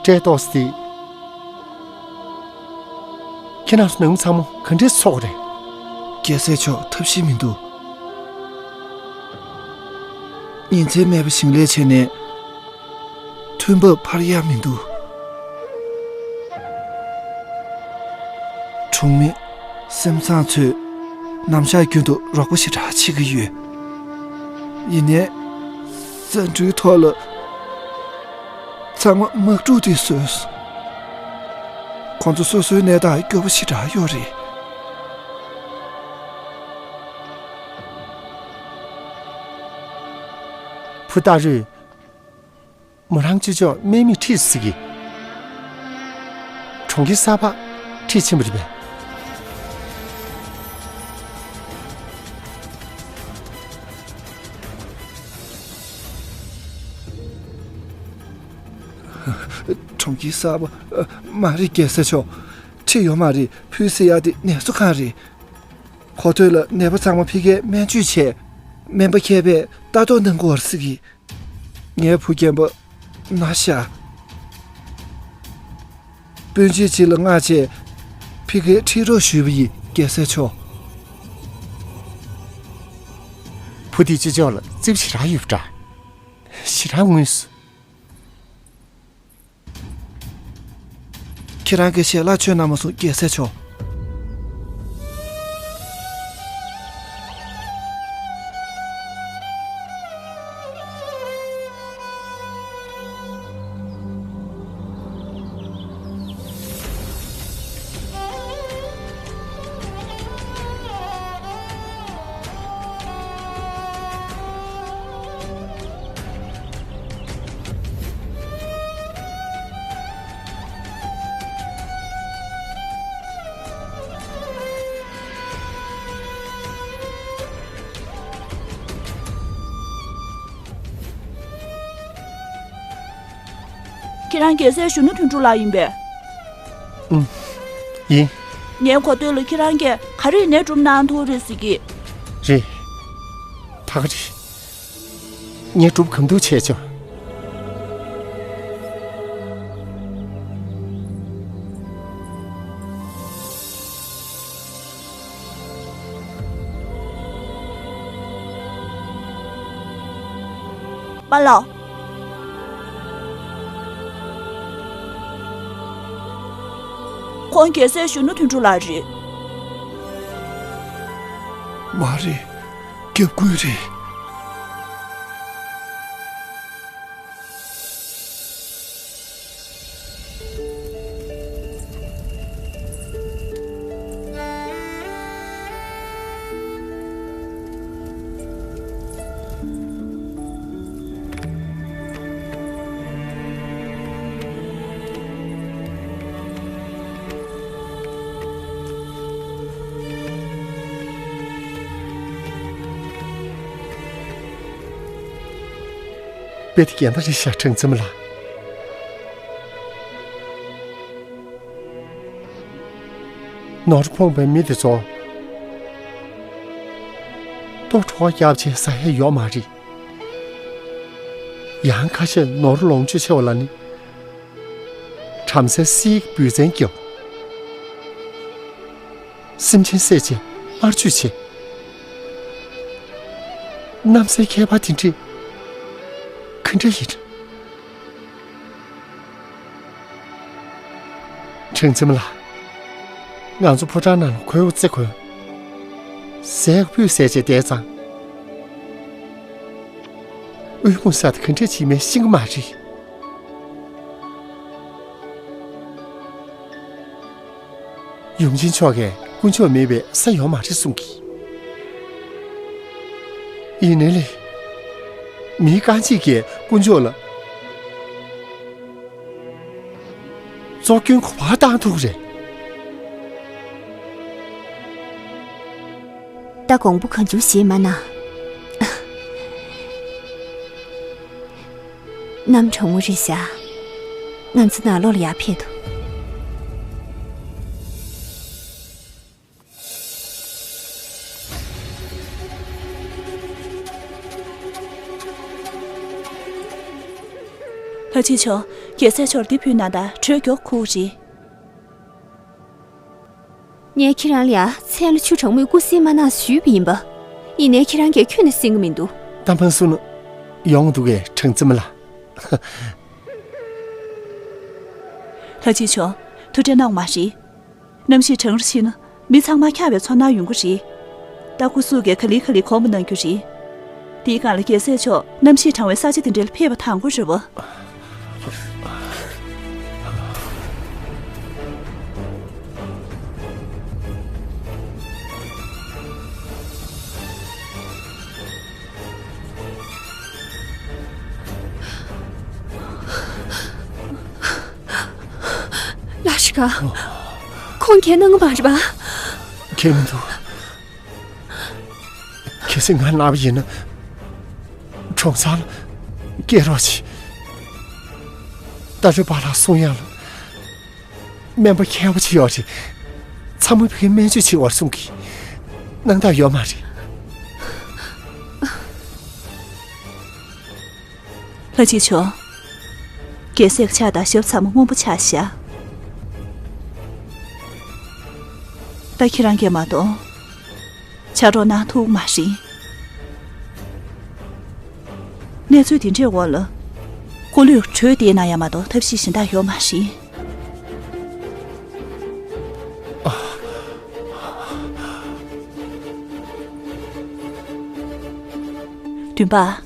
ཏྲེ་ཏོག་སི། ཁྱེད་རང་ཚོ་ནང་མི་ཚང་མ་ག་འདྲས་སོགས་རེད། རྒྱལ་སྲས་མཆོག། ཐབས་ཤེས་མི་འདུག། ཉིན་མཚན་མེད་པར་ཞིང་ལས་བྱས་ནས་ཐོན་འབབ་འཕར་ཡག་མི་འདུག། གྲོང་མི་སེམས་བཟང་ཚོས་ནམ་ཞག་རྒྱུན་དུ་རོགས་པ་ཞེ་དྲག་བྱེད་ཀྱི་ཡོད། ཡིན་ནའི་ཟ་འབྲུའི་ཐོག་ལ་ ཚང་མ་དམག་འཁྲུག་དེ་བཟོས། ཁོང་ཚོ་སོ་སོའི་གནས་སྟངས་སྐྱོ་པོ་ཞེ་དྲག་ཡོད་རེད། བུ་སྟག་རུས། མོ་རང་ཅོ་ཅོ་དམག་མི་ཁྲིད་སྲིད་གི། གྲོང་ཁྱེར་གསར་པ་ཁྲིད་ཕྱིན་པ་རེད་པས། གྲོང་ཁྱེར་གསར་པ། མ་རེད། རྒྱལ་སྲས་མཆོག་ཁྲིད་ཡོད་མ་རེད། བུ་ཟེར་ཡ་དེ་ནད་གསོ་ཁང་རེད། གོ་ཐོས་ལ་ནད་པ་ཚང་མ་ཕ་གིར་སྨན་བཅོས་བྱས། སྨན་པ་མཁས་པས་ལྟ་རྟོག་གནང་དགོས་པ་རེད་ཟེར་གི། ངའི་བུ་རྒན་པ་ན་ཤ། སྤུན་མཆེད་ཅིག་ལ་མངགས་བྱས། ཕ་གིར་ཁྲིད་རོགས་ཞུས་པ་ཡིན། རྒྱལ་སྲས་མཆོག་བུ་དེ་ཅོ་ཅོ་ལ་རྩིབ་ཞེ་དྲག་ཡོད་པ་འདྲ། ཞེ་དྲག་ངུས་སོང་། ཁྱེད་རང་གི་ཞལ་ལག་མཆོད་གནང་མ་སོང་། རྒྱལ་སྲས་མཆོག་ཁྱེད་རང་རྒྱལ་སྲས་གཞོན་ནུ་དོན་གྲུབ་ལགས་ཡིན་པས། ཨུམ། ཡིན། ངའི་གོ་ཐོས་ལ་ཁྱེད་རང་གིས་ག་རེ་ཡིན་ནའི་སྒྲུབ་གནང་ཐུབ་རེད་ཟེར་གི། རེད། ད་ག་རེད། ངས་སྒྲུབ་གང་ཐུབ་བྱས་ཆོག་པཱ་ལགས། ཁོང་རྒྱལ་སྲས་གཞོན་ནུ་དོན་གྲུབ་ལགས་རེད། མ་རེད། སྐྱབས་མགོན་རེད། དཔེ་དེ་འགལ་ཟླ་རེད་ཤག་གྲངས་འཛིན་མ་ལགས། ནོར་ཕོངས་པའི་མི་དེ་ཚོ་ལྟོ་འཕྲོ་བ་བརྒྱབ་བྱས་ཟ་ཡས་ཡོད་མ་རེད། ཡང་ཁ་ཤས་ནོར་ལོངས་སྤྱོད་ཆེ་བ་ལ་ནི། བྲམ་ཟེ་གསེར་གྱི་འབུལ་ཚན་རྒྱབ། སེམས་ཅན་བསད་བྱས་དམར་མཆོད་བྱས། གནམ་སའི་ཁྱད་པར་དེ་འདྲས་ག་འདྲ་ཡིན། གྲངས་འཛིན་མ་ལགས། ང་ཚོ་ཕོ་བྲང་ནང་ལ་ཁོའི་འོ་ཙེ་གོན། ཟས་ཕུད་ཟས་བྱས་བསྡད་ཙང་། དབུལ་ཕོངས་ས་དེ་ག་འདྲས་བྱེད་མིན་ཤེས་ཀྱི་མ་རེད། ཡུམ་ཆེན་མཆོག་གིས་དཀོན་མཆོག་མེད་པའི་ས་ཡོད་མ་རེད་གསུང་གི། ཡིན་ནའི་ལས། མིའི་རྐང་རྗེས་ཀྱིས་དཀོན་མཆོག་ལ་བཙོག་སྐྱོན་ག་པར་བཏང་ཐུབ་རེད། ད་དགོངས་པ་གང་བྱུང་བཞེས་མ་གནང་། གནམ་གྲང་མོ་རེད་ཤག་ང་ཚོ་ནང་ལོགས་ལ་ཡར་ཕེབས་དང་། ལྷ་ཆེན་མཆོག་རྒྱལ་སྲས་མཆོག་ལ་འདི་ཕུལ་ན་ད་དྲོད་མགྱོགས་ཁུག་རེད། ངས་ཁྱེད་རང་ལ་ཡ་མཚན་ལ་ཆུ་གྲང་མོས་སྐུ་གཟིགས་མ་གནང་ཞུས་པ་ཡིན་པ། ཡིན་ནའི་ཁྱེད་རང་གིས་ཁྱོན་ནས་གཟིགས་ཀྱི་མི་འདུག་གཏམ་ཕང་བསུ་ན་ཡོང་འདུག་གས། གྲངས་འཛིན་མ་ལགས། ལྷ་ཆེན་མཆོག་ཐུགས་ཁྲལ་གནང་བ་མ་རེད། གནམ་གཤིས་གྲང་རུ་ཕྱིན་ན་མི་ཚང་མ་འཁྱག་པའི་ཚོར་སྣང་ཡོང་གི་རེད། ད་སྐུ་གཟུགས་ཀྱིས་ག་ལེ་ག་ལེ་གོམས་པ་གནང་རྒྱུ་རེད། དེའི་སྒང་ལ་རྒྱལ་སྲས་མཆོག་གནམ་གཤིས་གྲང་བའི་ས་ཆ་དེ་འདྲ་ལ་ཕེབས་པ་དང་པོ་རེད་བ། ག་ཁོང་གིས་གནང་གི་མ་རེད་པ། ཁྱེད་མི་འདུག་གལ་སྲིད་ང་ན་བ་ཡིན་ན། གྲོང་ཚང་ལ་སྐྱེལ་རོགས་བྱེད། རྟ་དྲེལ་པ་ལགས་གསུང་ཡག་ལ། སྨན་པ་མཁས་པོ་ཅིག་ཡོད་རེད། ཚང་མ་ཕ་གིར་སྨན་བཅོས་བྱེད་དགོས་རེད་གསུང་གི། སྣང་དག་ཡོད་མ་རེད། ལྷ་གཅིག་མཆོག་རྒྱལ་སྲས་ཀྱི་ཕྱག་དང་ཞབས་ཚང་མ་སྔོན་པོ་ཆགས་ཤག་ད་ཁྱེད་རང་གིས་མ་གཏོགས་ཕྱག་རོགས་གནང་ཐུབ་མ་རེད། གནས་ཚུལ་དེ་འདྲའི་འོག་ལ། སྐུ་ལུས་བྲོས་བསྡད་ན་ཡང་མ་གཏོགས་ཐབས་ཤེས་གཞན་དག་ཡོད་མ་རེད། བདུན་པ།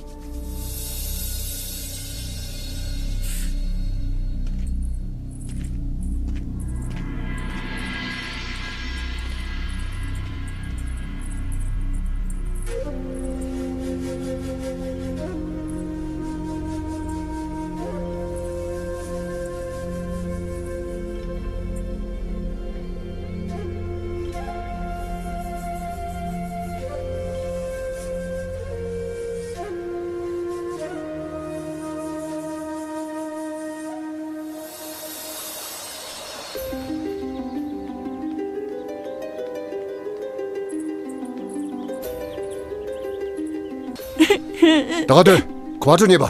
ད་ག་དུས་ག་པར་འགྲོ་ཉེ་བ།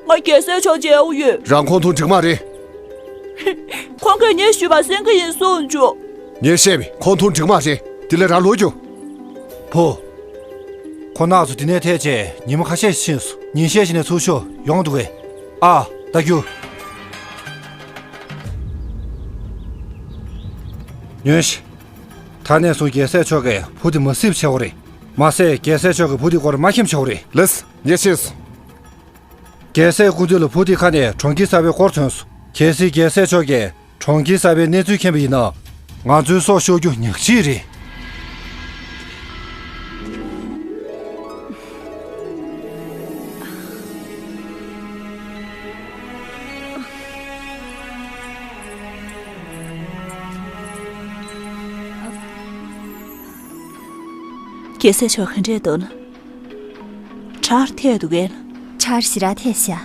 ང་རྒྱལ་སྲས་མཆོག་མཇལ་འོ་ཡོད། རང་ཁོང་ཐུག་འགྲིག་མ་རེད། ཁོང་གིས་ངས་ཞུས་པ་གསན་གི་ཡིན་གསུངས་བྱུང་། ངས་བཤད་པས་ཁོང་ཐུག་འགྲིག་མ་རེད། དེ་ལས་རང་ལོག་རྒྱུ། བུ། ཁོ་ནག་ཚོ་འདི་ནས་ཐད་བྱས་ཉིན་མོ་ཁ་ཤས་ཤིག་ཕྱིན་སོང་། ཉིན་ཤས་ཤིག་ནས་ཚུར་ཤོག་ཡོང་འདུག་གས། ཨ། ད་རྒྱུ། ཉོན་ཞིག་ད་ནས་བཟུང་རྒྱལ་སྲས་མཆོག་གིས་བུ་དེ་མ་སྲིབ་བྱེད་དགོས་རེད། མ་ཟད་རྒྱལ་སྲས་མཆོག་གིས་བུ་དེའི་སྐོར་མ་མཁྱེན་བྱེད་དགོས་རེད། ལགས་སེ། ངས་ཤེས་སོང་། རྒྱལ་སྲས་སྐུ་མདུན་ལ་བུ་དེའི་ཁ་ནས་གྲོང་ཁྱེར་གསར་པའི་སྐོར་ཐོན་སོང་། གལ་སྲིད་རྒྱལ་སྲས་མཆོག་གིས་གྲོང་ཁྱེར་གསར་པའི་གནས་ཚུལ་མཁྱེན་པ་ཡིན་ན། ང་ཚོའི་སྲོག་ཤོར་རྒྱུ་ཉག་གཅིག་རེད། རྒྱལ་སྲས་མཆོག་ག་འདྲས་འདུག་ན། ཁྲར་ཐད་འདུག་གས། ཁྲར་ཞེ་དྲག་ཐད་ཤག་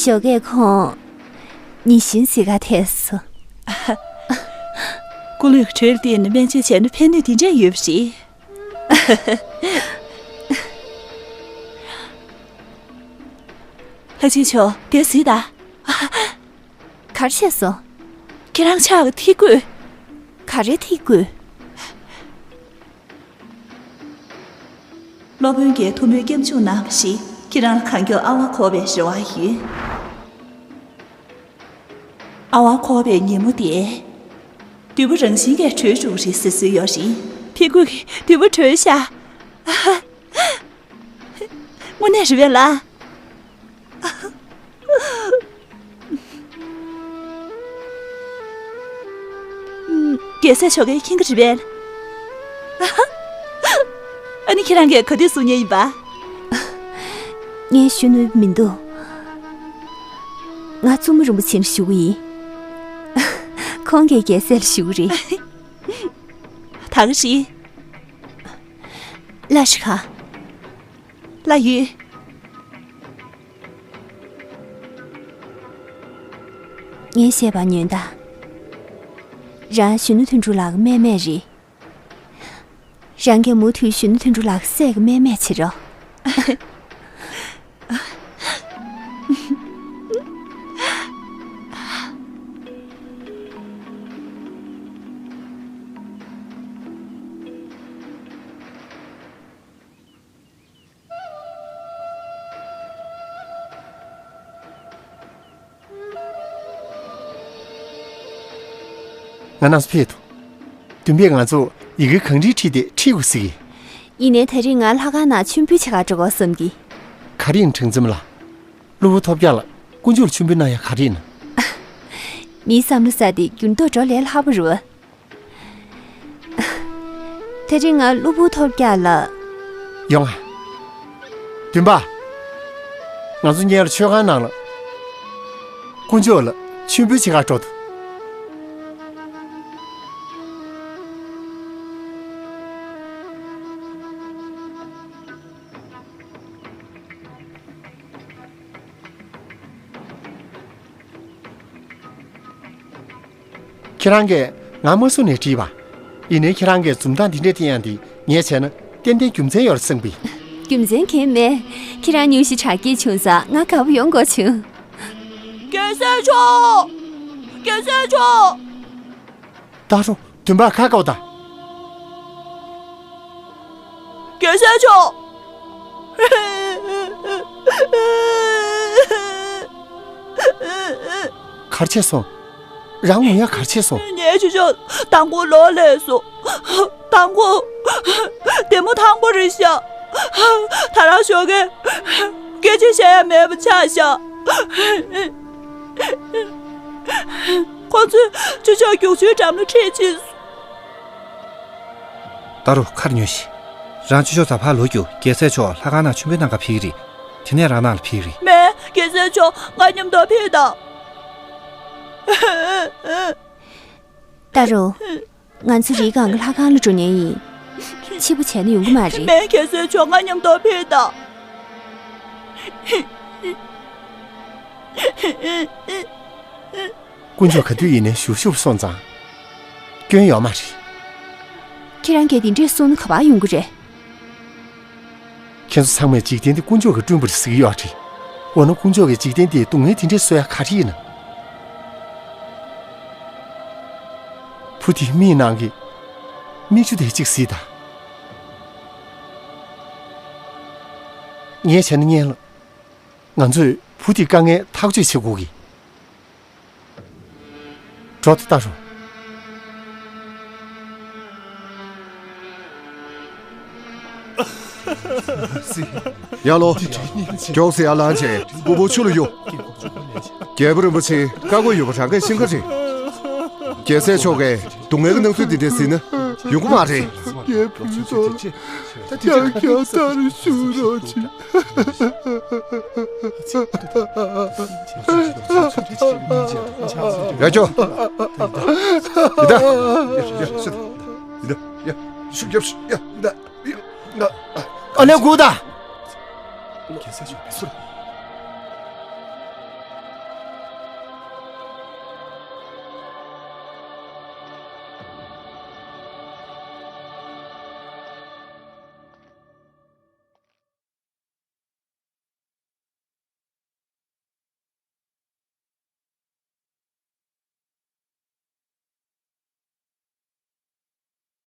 ཞོགས་ཀས་ཁོང་ཉིན་བཞིན་གཟིགས་ག་ཐད་སོང་། སྐུ་ལུས་བྲོས་བསྡད་ནས་སྨན་བཅོས་བྱས་ན་ཕན་ནུས་དེ་འདྲས་ཡོད་པ་རེད། ལྷ་ཆེན་མཆོག་དེ་གཟིགས་དང་། ག་རེ་བྱས་སོང་། ཁྱེད་རང་ཕྱག་གི་ཐིག་སྐུད། ག་རེ་ཐིག་སྐུད། སློབ་དཔོན་གྱིས་ཐུགས་སྨོན་སྐྱབས་འཇུག་གནང་བ་ཞིག་ཁྱེད་རང་ལ་གང་མགྱོགས་ཨ་ཝ་འཁོར་བའི་རེ་བ་ཡོད། ཨ་ཝ་འཁོར་བའི་ཉིན་མོ་དེ། བདུད་པོ་རང་བཞིན་གྱིས་བྲོས་འགྲོ་གི་རེད་ཟེར་སྲོལ་ཡོད་རེད། ཐིག་སྐུད་ཀྱིས་བདུད་པོ་བྲོས་ཤག་དངོས་གནས་རེད་པས་ལགས། རྒྱལ་སྲས་མཆོག་གིས་མཁྱེན་གྱི་རེད་པས། ཨ་ནི་ཁྱེད་རང་གིས་ག་དུས་གསུང་མཁན་ཡིན་པ། ངས་ཞུ་ནུས་མི་འདུག་ང་བཙུན་མོ་རིན་པོ་ཆེ་ལ་ཞུ་གི་ཡིན། ཁོང་གིས་རྒྱལ་སྲས་ལ་ཞུ་གི་རེད། ད་ག་རེད། ལགས་ཤིག་ག་ལགས་ཡོད། ངས་བཤད་པ་ཉོན་དང་། རང་གཞོན་ནུ་དོན་གྲུབ་ལགས་ཀྱི་སྨན་མེད་རེད། རང་གིས་མུ་མཐུད་གཞོན་ནུ་དོན་གྲུབ་ལགས་སྲས་ཀྱི་སྨན་མེད་བྱེད་རོགས། ང་རྣམ་ཚོ་ཕེབས་འདུག་བདུན་པས་ང་ཚོ་ཡི་གེ་གང་རེ་བྲིས་ཏེ་ཁྲིད་དགོས་ཟེར་གི། ཡིན་ནའི་ད་རེས་ང་ལྷ་ཁང་ནང་མཆོད་འབུལ་བྱེད་གར་འགྲོ་དགོས་བསམ་གི། ག་རེ་ཡིན་དྲིན་ཙམ་ལ། གློ་བུར་ཐོལ་རྒྱག་ལ་དཀོན་མཆོག་ལ་མཆོད་འབུལ་གནང་ཡག་ག་རེ་ཡིན། མིའི་བསམ་བློ་ཟ་དེ་འགྱུར་ལྡོག་འགྲོ་ལས་སླ་པོ་རེད་བ། དེ་རིང་ང་གློ་བུར་ཐོལ་རྒྱག་ལ། ཡོང་ང་། བདུན་པ། ང་ཚོ་མཉམ་དུ་མཆོད་ཁང་ནང་ལ། དཀོན་མཆོག་ལ་མཆོད་འབུལ་བྱེད་གར་འགྲོ་དང་། ཁྱེད་རང་གིས་ང་མ་བཟུང་ནས་དྲིས་པ། ཡིན་ནའི་ཁྱེད་རང་གིས་འཛུམ་མདངས་འདི་འདྲས་བསྟན་ཡག་འདི་ངས་བྱས་ན་ཏན་ཏན་རྒྱུ་མཚན་ཡོད་རེད་བསམ་པས། རྒྱུ་མཚན་གང་ཡང་མེད། ཁྱེད་རང་སྙུང་གཞི་དྲག་སྐྱེད་བྱུང་ཙང་ང་དགའ་པོ་ཡོང་དགོས་བྱུང་། རྒྱལ་སྲས་མཆོག་རྒྱལ་སྲས་མཆོག་ཏཱ་རུ། དུམ་པ་ཁ་བཀོག་དང་། རྒྱལ་སྲས་མཆོག་གར་ཆས་སོང་། རང་ངུ་ཡ་གར་ཆས་སོང་། ངའི་ཆུ་ཤོག་དང་པོ་ལོག་ལས་སོང་། དང་པོ། དེ་མོ་དང་པོ་རེད་ཤག་ད་རང་ཞོགས་ཀས་སྐད་ཆ་བཤད་ཡ་མེད་པ་ཆགས་ཤག་ཁོ་ཚོས་ཆུ་ཤོག་རྒྱུག་ཆུའི་འགྲམ་ལ་ཁྲིད་ཕྱིན་སོང་། ཏཱ་རུ་ཁར་ཉོན་ཞིག་རང་ཆུ་ཤོག་ཚ་ཕར་ལོག་རྒྱུ་རྒྱལ་སྲས་མཆོག་ལྷ་ཁང་ནང་མཆོད་འབུལ་གནང་ག་ཕེབས་ཀྱི་རེད། དེ་ནས་རང་ནང་ལ་ཕེབས་ཀྱི་རེད། མེད། རྒྱལ་སྲས་མཆོག་ང་མཉམ་དུ་ཕེབས་དང་། ཏཱ་རུ། ང་ཚོ་རི་སྒང་གི་ལྷ་ཁང་ལ་འགྲོ་མཁན་ཡིན། འཕྱི་པོ་བྱས་ན་ཡོང་གི་མ་རེད། མེད། རྒྱལ་སྲས་མཆོག་ང་མཉམ་དུ་ཕེབས་དང་། དཀོན་མཆོག་ག་དུས་ཡིན་ནའི་ཞུ་ཞུ་སོང་ཙང་། སྐྱོན་ཡོད་མ་རེད། ཁྱེད་རང་གིས་འདི་འདྲས་གསུངས་ན་ག་པར་ཡོང་གི་རེད། ཁྱེད་ཚོ་ཚང་མས་འཇིག་རྟེན་འདི་དཀོན་མཆོག་གིས་བསྐྲུན་པ་རེད་ཟེར་གྱི་ཡོད་རེད། འོ་ན་དཀོན་མཆོག་གིས་འཇིག་རྟེན་འདིར་སྡུག་བསྔལ་དེ་འདྲས་བཟོ་ཡ་ག་རེ་ཡིན་ན། བུ་དེའི་མིག་ནང་གི་མིག་ཆུ་དེ་གཅིག་གཟིགས་དང་། ངས་བྱས་ན་སྔོན་ལ། ང་ཚོས་བུ་དེའི་དཀའ་ངལ་ཐག་གཅོད་བྱེད་དགོས་ཀྱི། འགྲོ་ད་ལྟ་རུ། ཡར་ལོངས། མགྱོགས་སེ་ཡར་ལངས་བྱས་སྤོ་བོ་ཆུ་ལ་གཡུག་རྒྱལ་པོ་རིན་པོ་ཆེ་བཀའ་བསྒོ་ཡོད་པ་རང་གིས་ཤེས་ཀྱི་རེད། རྒྱལ་སྲས་མཆོག་གིས་སྡུག་བསྔལ་གྱི་སྣང་ཚུལ་འདི་འདྲ་གཟིགས་ན་ཡོང་གི་མ་རེད། རྒྱལ་བུའི་ཐོག་ལ་རྒྱང་རྒྱང་ལྟར་བཞུགས་རོགས་གྱིས། ཡ་ཇོ། ཡི་ད། ཡ་ཤི་ད། ཡི་ད། ཡ་ཤུགས་རྒྱབ་ཤིག་ཡ་ཡི་ད། ཡ། ཨ་ནེ་གུ་ད།